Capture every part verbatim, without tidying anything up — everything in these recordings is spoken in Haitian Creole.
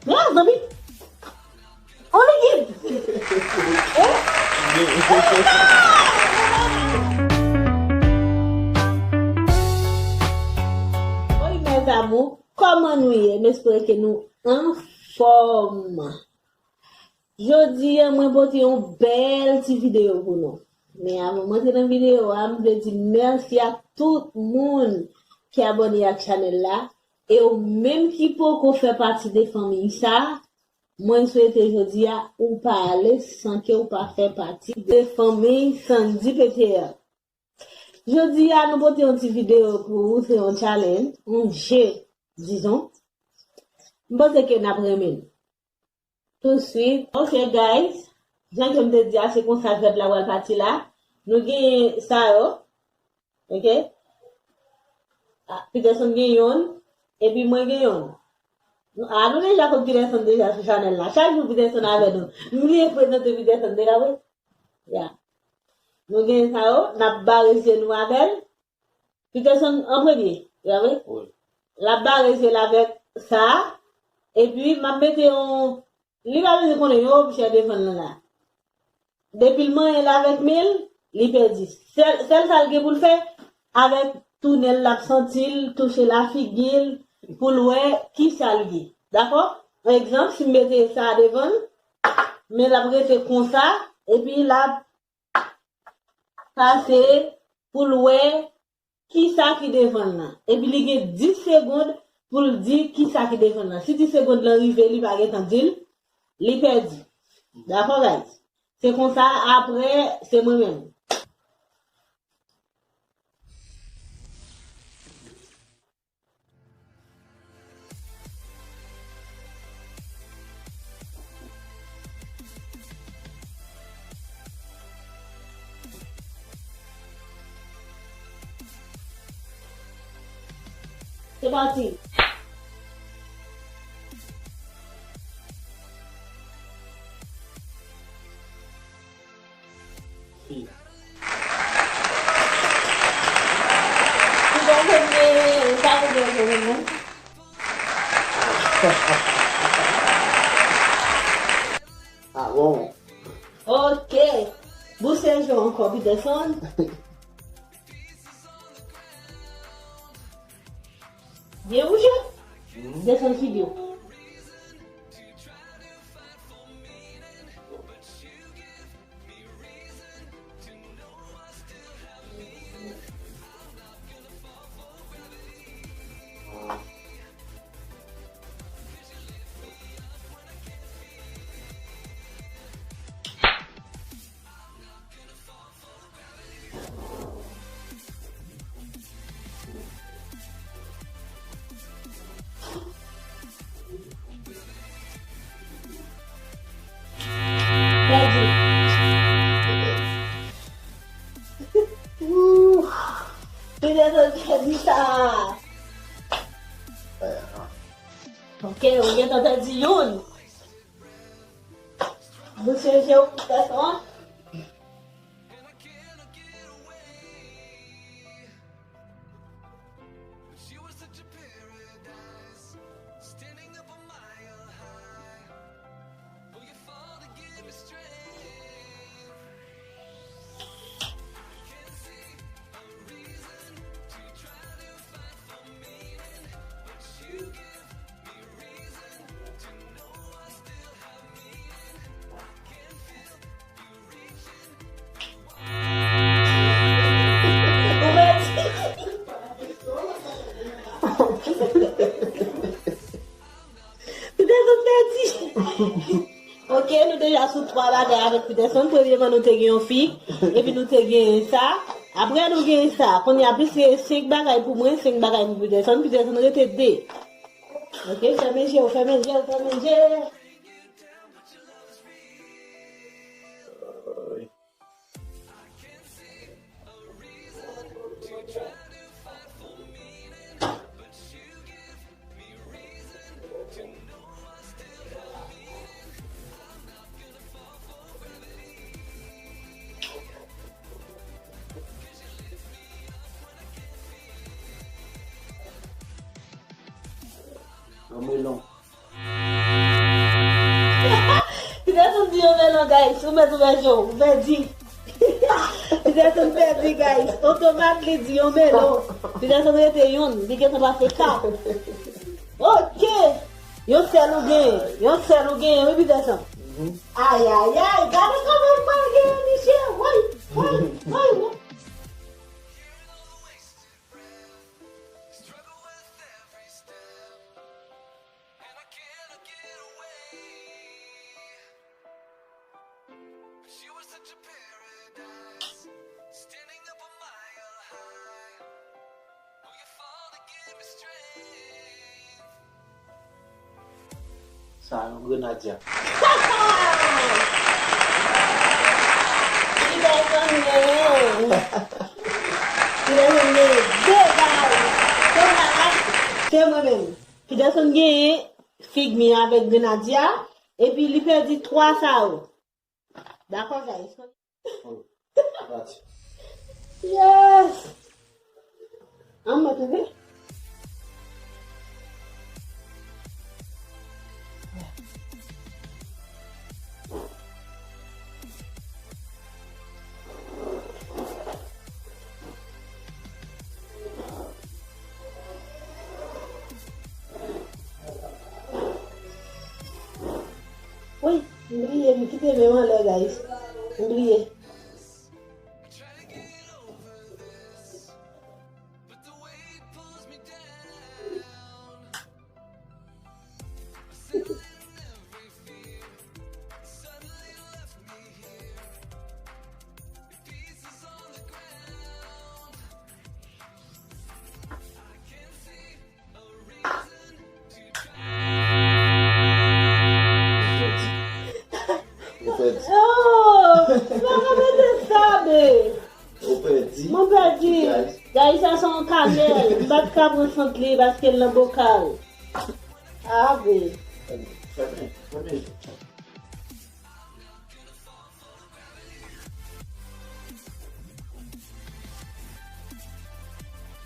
Mwen, zanmi. On the game. Oi, mes amours, kòman nou ye? M espere ke nou anfòm. Jodi a, mwen pote yon bèl ti videyo pou nou. Men avan m antre nan videyo a, m vle di mèsi ak tout moun ki abòne ak chanèl la. E ou menm ki poko fè pati de fanmi sa, mwen swete jodi a ou pa ale san ke ou pa fè pati de fanmi Sandy P T R. Jodi a nou pote yon ti videyo pou ou, se yon challenge, yon je, dizon. M panse ke n ap renmen l. Touswit, ok guys, jan ke m te di a, se konsa jwèt la pral pati la. Nou gen sa yo, ok? Ah, Peterson gen yonn, epi mwen gen yonn. Nou, ah, nou deja konn Peterson deja sou chanèl la. Chak jou Peterson avè nou. M bliye prezante Peterson deja, wi. Ya. Nou gen sa yo, n ap bare je nou avè l. Peterson an premye, ya vre? Wi. L ap bare je l avèk sa, epi m ap mete yon, li pa bezwen konnen yon objè devan l nan la. Depi l manyen l avèk men l, li pèdi. Sèl, sèl sa l gen pou l fè, avèk tounen l, l ap santi l, touche lafigi l, pou l wè kisa l ye. Dakò? Pa egzanp, si m mete sa devan l, men l ap rete konsa, epi l ap pase pou l wè kisa ki devan l lan. Epi li gen dis segond pou l di kisa ki devan l lan. Si dis segond lan rive, li pa gentan di l, li pèdi. Dakò, guys? Se konsa, apre, se mwen menm. Se pati. Fi. Ou pa konn, ou pa konn, ou pa konn, non? Ah bon? Ok. Bouse je w ankò, Peterson. Byen bouse. Desann figi w. Pèdi. Ou. Peterson pèdi sa. Ok, ou gentan pèdi youn. Bouse je w, Peterson. Peterson pèdi. Ok, nou deja sou twa bagay avèk Peterson. Premyèman, nou te gen yon fig, epi nou te gen sa. Apre, nou gen sa. Kounye a, plis se senk bagay pou mwen, senk bagay pou Peterson. Peterson rete de. Ok, fèmen je w, fèmen je w, fèmen je w. Yon melon. Non, guys, ou mèt ou mèt yo, ou pèdi. Peterson pèdi, guys. Otomat li di yon melon. Peterson rete youn, li gentan pase kat. Ok. Yon sèl ou genyen. Yon sèl ou genyen, wi, Peterson. Ayayay, gade kòman m pral genyen, misye. Woy, woy, woy, woy. Sa yon grenadya. Li bay fanmi an. Li bay fanmi an de bal. Konnya la, se mwen menm. Peterson genyen fig mi avèk grenadya, epi li pèdi twa sa yo. Dakò, guys? Yes! An mèt, wi. Woy, m bliye, m kite men m anlè, guys. M bliye. Ou pèdi. Oh, m pa ka mete sa, be. Ou pèdi. Mwen pèdi. Guys. Guys, sa se yon kanèl. M pa t ka pran sant li paske l nan bokal. Ah, be. Fèmen, fèmen.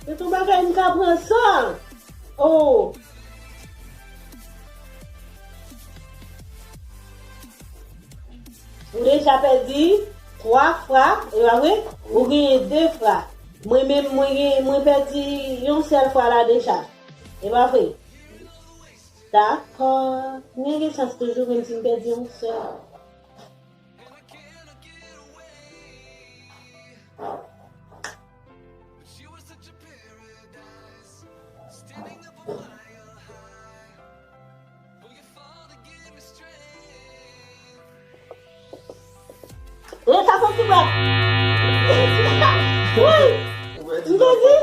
Se ton bagay m ka pran sa. Oh. Ou deja pèdi twa fwa, e pa vre? Ou genyen de fwa. Mwen menm, mwen gen, mwen pèdi yon sèl fwa la deja. E pa vre? Dakò. Mwen gen chans toujou, menm si m pèdi yon sèl. Wi, sa fè ti bwèt. Wi. M te di.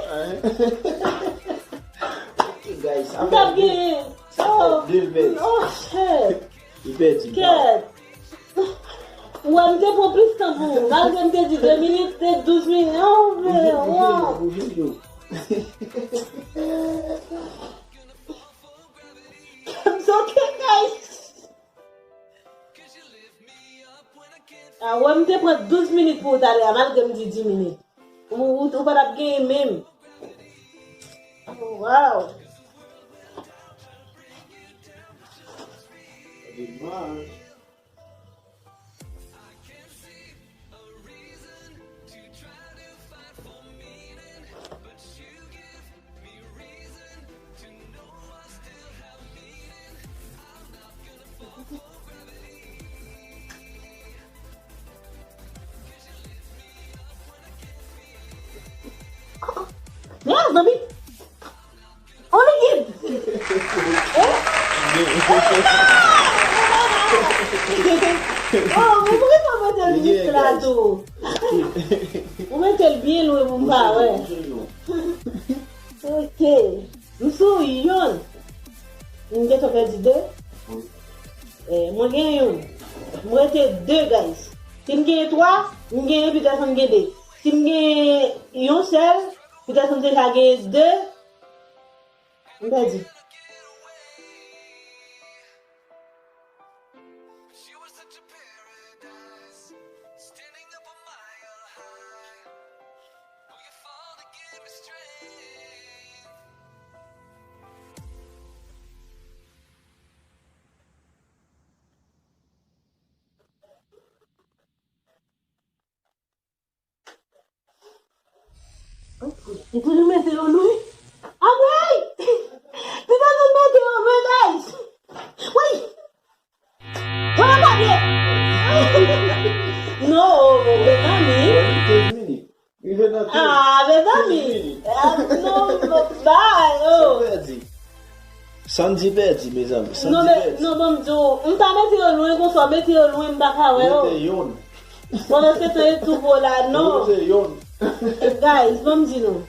Ok, guys, m t ap genyen. Sa fè de bèz. Oh, shit. Li pèdi. Kèt. Ou wè, m te pran plis tan pou ou. Malgre m te di de minit, se douz minit. Oh, man, wow. Bouje l, bouje l. I'm so okay, guys. Ah, wè, m te pran douz minit pou w talè a, malgre m di dis minit. Ou, ou, ou pa t ap genyen menm. Oh, wow. Mezanmi. Only kid. Eh? Oh, men poukisa w mete l jis la tou? Ou mete l byen lwen pou m pa wè. Ok. M sou yonn. M gentan pèdi de. Eh, mwen gen youn. M rete de, guys. Si m genyen twa, m genyen Peterson gen de. Si m genyen yon sèl, Peterson deja genyen de. M pèdi. Li toujou mete yo lwen. Anmwey! Li toujou mete yo lwen, guys! Wi! Twa pabye! Non, mezanmi. Rive nan tou. Ah, mezanmi. Ah, non, non, bay, oh. Sa pèdi. Sandy pèdi, mezanmi. Sandy pèdi. Non, ban m di w, m ta mete yo lwen konsa, mete yo lwen, m pa ka wè yo. Mete youn. Pandan se tan, yo tou bo la, non. Mete youn. Guys, ban m di nou.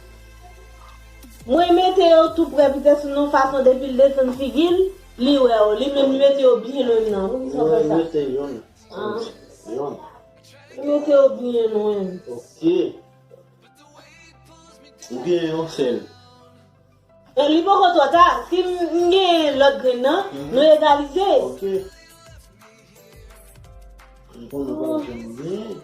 Mwen mete yo tou prè Peterson nan fason depi l desann figi l, li wè yo. Li menm li mete yo byen lwen nan. Poukisa w fè sa? Mwen mete youn. Ah. Youn. Li mete yo byen lwen. Ok. Ou gen yon sèl. E li poko twò ta. Si m, m gen lòt grenn nan, nou egalize. Ok. M konnen w pa janm gen.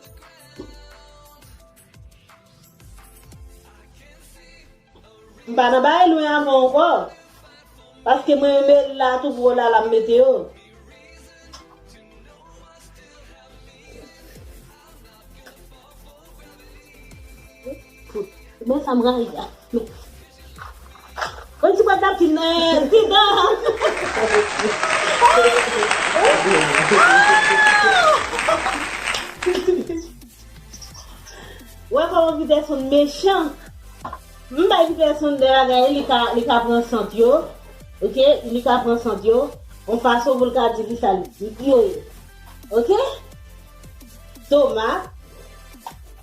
M pa nan bagay lwen avan ankò. Paske mwen menm la tou gwo la la m mete yo. Men sa m rayi a. Men. Yon ti bwat napkin nan, ti dan. Wè kòman Peterson mechan. M bay Peterson de bagay, li ka, li ka pran sant yo. Ok? Li ka pran sant yo. Yon fason pou l ka di ki sa li, li yo ye. Ok? Tomat.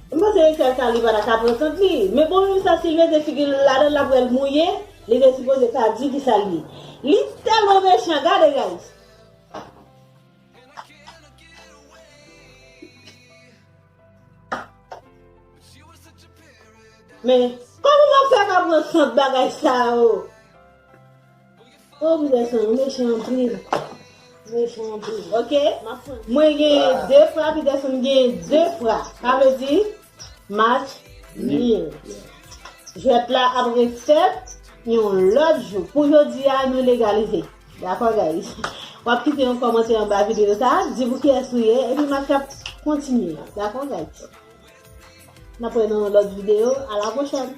M panse e sèl sa li pa ta ka pran sant li. Men bon, menm sa, si l mete figi l ladan l, l ap wè l mouye, li te sipoze ka di ki sa l ye. Li tèlman mechan, gade, guys. Men, kòman w ap fè ka pran sant bagay sa yo? Oh, Peterson, ou mechan anpil. Mechan anpil. Ok? Mwen genyen de fwa, Peterson genyen de fwa. Sa vle di, match nul. Jwèt la ap refèt yon lòt jou. Pou jodi a, nou legalize. Dakò, guys? W ap kite yon kòmantè anba videyo sa a, di pou kiyès ou ye, epi match la ap kontinye. Dakò, guys? N ap wè nan yon lòt videyo. A la pwochèn!